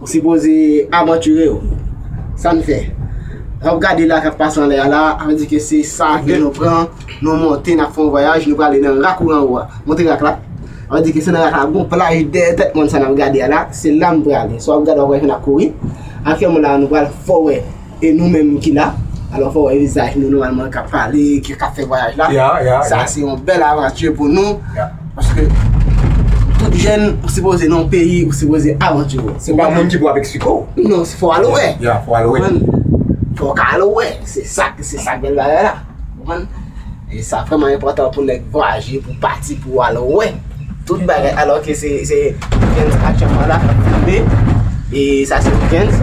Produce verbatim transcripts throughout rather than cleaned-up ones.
Ou sipoze avantire w. Sa n fè? Sa w ap gade la k ap pase anlè a la, sa vle di ke se sa ke nou pran, nou monte, n ap fè yon vwayaj, nou prale nan Rak Ouranwa. Monte Rak la. Sa vle di ke se nan Rak la, gon plaj dèyè tèt mòn sa n ap gade a la, se la m prale. Sa w ap gade, w ap wè ke n ap kouri. Aktyèlman la, nou pral fè w wè e nou menm ki la. Alò, fò w wè vizaj nou nòmalman k ap pale, ki, k ap fè vwayaj la. Ya, ya, sa, ya, se yon bèl avanti pou nou. Ya. Paske tout jèn, ou sipoze nan yon peyi, ou sipoze avantire w. Se pa moun ki pou ap eksplike w. Non, se fò w al wè. Ya, fò w al wè. Konprann? Fò w ka al wè. Se sa, se sa k bèl bagay la. Konprann? E sa vrèman enpòtan pou nèg vwayaje, pou pati, pou al wè tout bagay. Alò ke se, se Weekends aktyèlman la k ap filme. E sa se Weekends.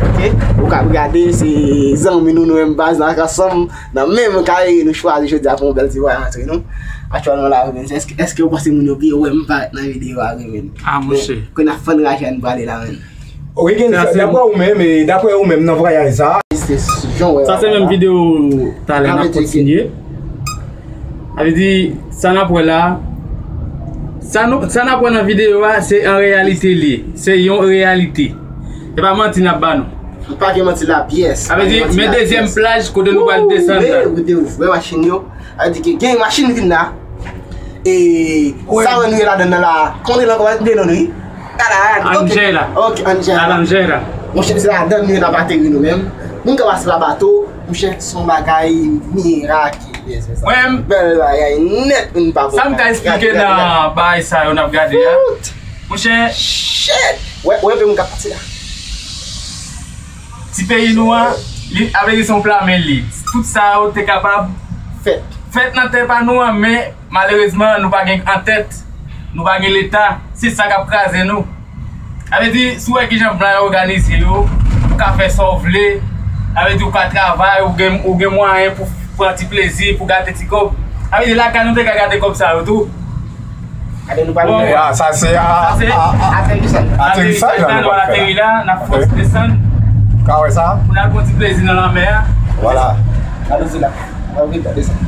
Oke? Ou ka ap gade, se zanmi nou, nou menm baz nan ansanm, nan menm kay, nou chwazi jodi a pou yon bèl ti vwayaj antre nou. Aktyèlman la, Weekends, èske, èske ou panse moun yo byen wè m parèt nan videyo a, Weekends? Ah, monchè. Ke n ap fann raje a n prale la, menn. Wi, gen sa, daprè ou menm, e daprè ou menm nan vwayaj sa. Se jan w wè. Sa se menm videyo talè n ap kontinye. Sa vle di, sa n ap wè la, sa nou, sa n ap wè nan videyo a, se an reyalite li ye. Se yon reyalite. Se pa manti n ap ba nou. Nou pa gen manti la pyès. Sa vle di, men dezyèm plaj kote nou pral desann la. Ou te ouvè machin yo. Sa vle di ke gen machin vin la. E sa wè nou ye ladann nan la. Kòman l ankò, de non wi. Angela. Ok, Angela. Angela. Monchè, se ladann nou ye n ap ateri nou menm. Moun ka pase pa bato, monchè, se yon bagay mirak. Mwen menm, bèl bagay nèt, moun pa bon. Sa m ka eksplike nan bagay sa yo n ap gade a. Monchè. Shit. Wè, wè, moun ka pase la. Ti peyi nou an, li, avè li se yon pla men li. Tout sa yo te kapab fèt. Fèt nan tè pa nou an, men malerezman, nou pa gen antèt, nou pa gen Leta. Se sa k ap kraze nou. Sa vle di, si w wè kijan blan yo òganize yo, ou ka fè sa w vle. Sa vle di, ou ka travay, ou gen, ou gen mwayen pou pran ti plezi, pou gate ti kòb. Sa vle di, lakay nou te ka gate kòb sa yo tou. Gade nou pral nan. Ah, sa se a, sa se a, a, aterisaj. Aterisaj la, nou pral ateri la, n ap fè yon ti desann. Ka wè sa? Pou n al pran ti plezi nan lanmè a. Vwala. Gade sila. Gade sila.